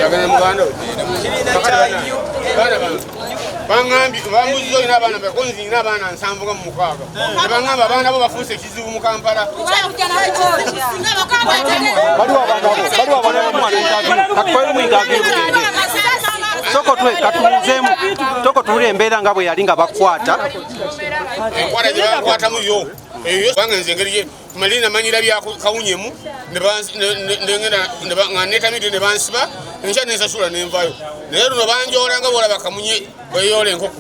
Yagenda muganda we. Baŋambye bambuziza olina abaana bameka, nze nina abaana 76, ne baŋŋamba abaana bo bafuuse ekizibu mu Kampala. Baliwo abaana bo, baliwo abaana bo mwana interview. Katukolemu interview tugende. Soko twe katubuuzeemu. Soko tuwulire embeera nga bwe yali nga bakwata. Enkwata gye bankwatamu yo eyo, kubanga nze engeri gye mali namanyira bya kawunyemu, nga netamidde ne bansiba, enkya nensasula nenvayo. Naye luno banjoola nga bwolaba kamunye bweyoola enkoko,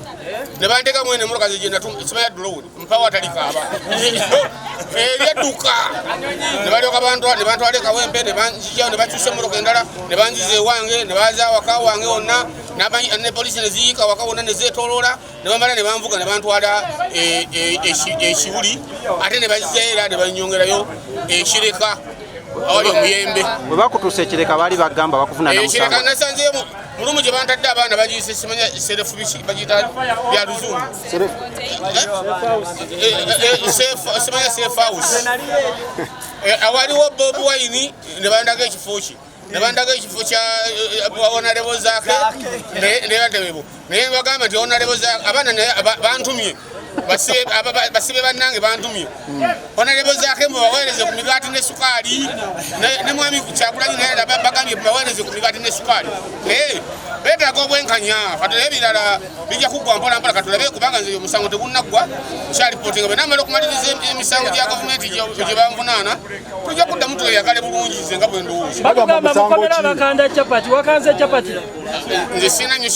ne banteekamu eno emotoka ze simanya drone, mpawo atalikaaba eri edduka, ne balyoka ne bantwala e Kawempe, ne banzijjayo, ne bakyusa emmotoka endala, ne banziza ewange, ne baza awaka wange wonna, ne polisi ne ziyiika waka wonna ne zeetooloola, ne bamala ne banvuga ne bantwala e Kibuli, ate ne bazzayo era ne banyongerayo e Kireka awali omuyembe. Bwe bakutuusa e Kireka, baali bagamba bakuvuna na Ekireka musango. Nasanzeyo mulumu gye bantadde, abaana bagiyise simanya serefu biki, bagiyita bya luzungu. Simanya safe house. Awaliwo Bobi Wine, ne bandaga ekifo kye, ne bandaga ekifo kya Honorable Zaake nebatebebo, naye bagamba nti Honorable Zaake abaana naye bantumye basibe bannange bantumye Honorable Zaake mbu baweereze ku migaati ne sukaali, ne mwami Kyagulanyi naye bagambye baweereze ku migaati ne sukaali, naye beetaaga obwenkanya. Kati naye ebirala bijja kuggwa mpola mpola, katulabe, kubanga nze omusango tegunaggwa, nkyalipootinga. Bwe namala okumaliriza emisango gya gavumenti gye banvunaana, tujja kuddamu tweyagale bulungi, nze nga bwe ndowooza. Bagamba Bagamba musango mukomera ki? Bakanda chapati, wakanze chapati. Nze sirina nnyo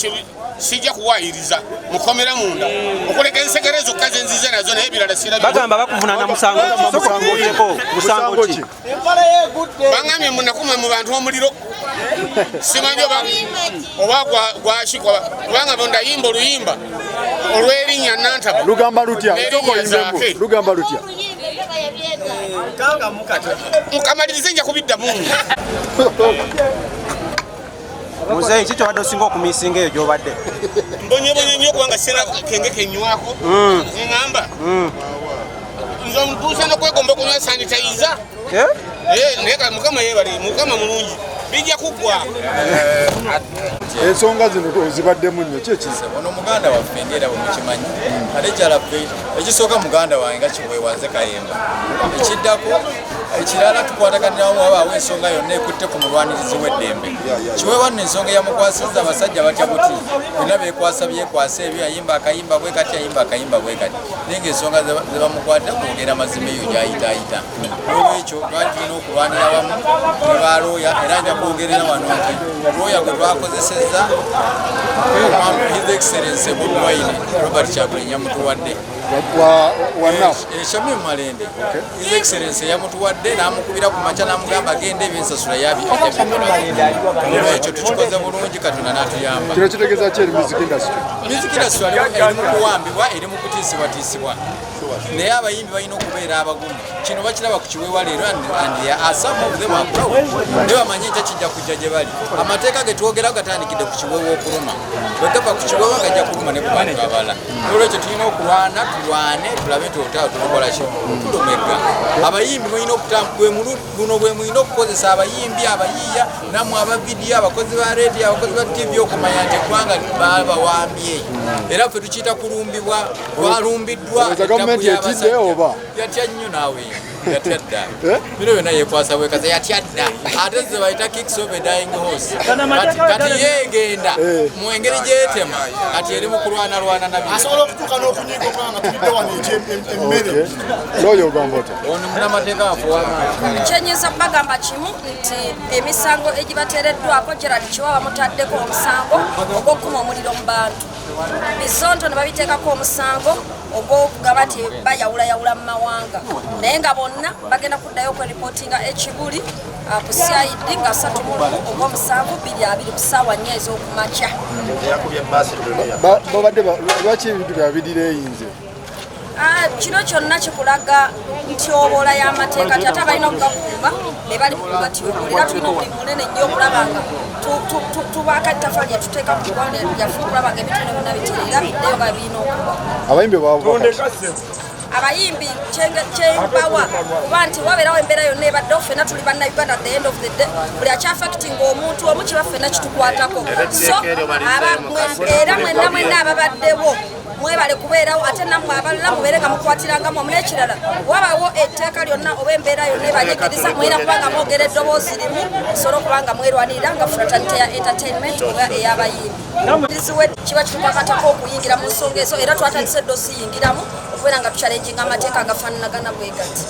sijja kuwaayiriza mukomera munda okuleka ensekere zokka zenzize nazo, naye ebirala sirabye. Bagamba bakuvunana musango ki? Soko tubuulireko, musango ki? Baŋŋambye munakuma mu bantu omuliro, simanyi oba gwaki, kubanga bo ndayimba oluyimba olw'erinnya Nantaba. Lugamba lutya? N'erinnya Sooka oyimbemu. Zaake. Lugamba lutya? Mukamalirize, nja kubiddamu. Muzeeyi, ki kyobadde osinga okumisinga eyo gy'obadde? Mbonyebonye nnyo kubanga sina kenge kenywako. Neŋŋamba nze ntuuse n'okwegomba okunywa sanitizer. Eh? Naye Mukama yeebale, Mukama mulungi, bijja kuggwa. Ensonga zino ozibaddemu nnyo, ki ekiza? Ono muganda waffe, ngaera bwe mukimanyi, ate kyalaffe ekisooka muganda wange nga Kiweewa, nze Kayemba. Ekiddako ekirala, tukwataganiramu wabaawo ensonga yonna ekutte ku mulwanirizi w'eddembe Kiweewa. Nno ensonga eyamukwasizza, abasajja batya buti byonna bekwasa byekwasa ebyo, yayimba akayimba bwe kati, yayimba akayimba bwe kati, naye ngaensonga ze bamukwata kwogera mazima eyo gyayitaayita. Olwekyo twali tulina okulwanira wamu ne balooya, era nja kwogerera wano nti looya gwe twakozesezza, His Excellence Bobi Wine, Robert Kyagulanyi yamutuwadde. Wanna? Shamim Malende. His Excellence yamutuwadde, n'amukubira ku makya n'amugamba genda, ebyensasula yabyolwekyo tukikoze bulungi, Katonda n'atuyamba. Kino kitegeeza ki eri music industry? Music industry eri mu kuwambibwa, eri mu kutiisibwatiisibwa, naye abayimbi balina okubeera abagumu. Kino bakiraba ku Kiweewa leero, and there are some of them are proud, naye bamanye nkya kijja kujja gye bali. Amateeka ge twogerawo gatandikidde ku Kiweewa okuluma, bwe gava ku Kiweewa gajja kuluma ne ku bantu abalala. Olwekyo tulina okulwana, tulwane tulabe nti olutalo tulukola ki, tulumegga. Abayimbi mulina buno bwe mulina okukozesa, abayimbi, abayiiya, nammwe aba vidiyo, abakozi ba radio, abakozi ba TV, okumanya nti eggwanga babawambye, era ffe tukiyita kulumbibwa, twalumbiddwa. Olowooza gavumenti Ettabu etidde y'abasajja. oba? Yatya nnyo naawe, yatya dda. Eh? Bino byonna yekwasa bwekaza, yatya dda, ate ze bayita kicks of a dying horse. Amateeka Kati yeegenda Eh. mu ngeri gyetema, kati eri mu kulwanalwana na bino. Asobola okutuuka n'okunyiga okuba nga tulidde wano emmere. Looya, ogamba otya? Ono munamateeka waffe ow'amaanyi. Kyenyinza kubagamba kimu nti emisango egibateereddwako, Gerald Kiwa bamutaddeko omusango ogw'okukuma omuliro mu bantu, Bizonto ne babiteekako omusango ogw'okugamba nti bayawulayawula mu mawanga, naye nga bonna bagenda kuddayo okweripootinga e Kibuli ku CID nga 31 ogw'omusanvu 2020 ku ssaawa 4 ez'okumakya. Babadde lwaki ebintu byabwe bidireyinze? Ah, kino kyonna kikulaga ntyoboola y'amateeka, ti ate abalina okugakuuma be bali mu kugatyoboola, era tulina omulimu munene nnyo okulaba nga tubaako ettaffaali lye tuteeka ku ggwanga lyaffe okulaba nga ebintu bino byonna bitereera, biddeyo nga birina okuba. Abayimbi babuba kati. Abayimbi kyembawa kuba nti wabeerawo embeera yonna ebaddewo, ffenna tuli Bannayuganda. At the end of the day, buli akyaffectinga omuntu omu kiba ffenna kitukwatako. So era mwenna mwenna ababaddewo, mwebale kubeerawo, ate nammwe abalala mubeere nga mukwatirangamu wamu. N'ekirala, wabawo etteeka lyonna oba embeera yonna ebanyigiriza, mulina kuba nga mwogera eddoboozi limu, musobole okuba nga mwerwanirira nga fraternity ya entertainment oba ey'abayimbi. Ziwe kiba kitukakatako okuyingira mu nsonga ezo, era twatandise dde oziyingiramu okubeera nga tuchallenginga amateeka agafaananagana bwe gati.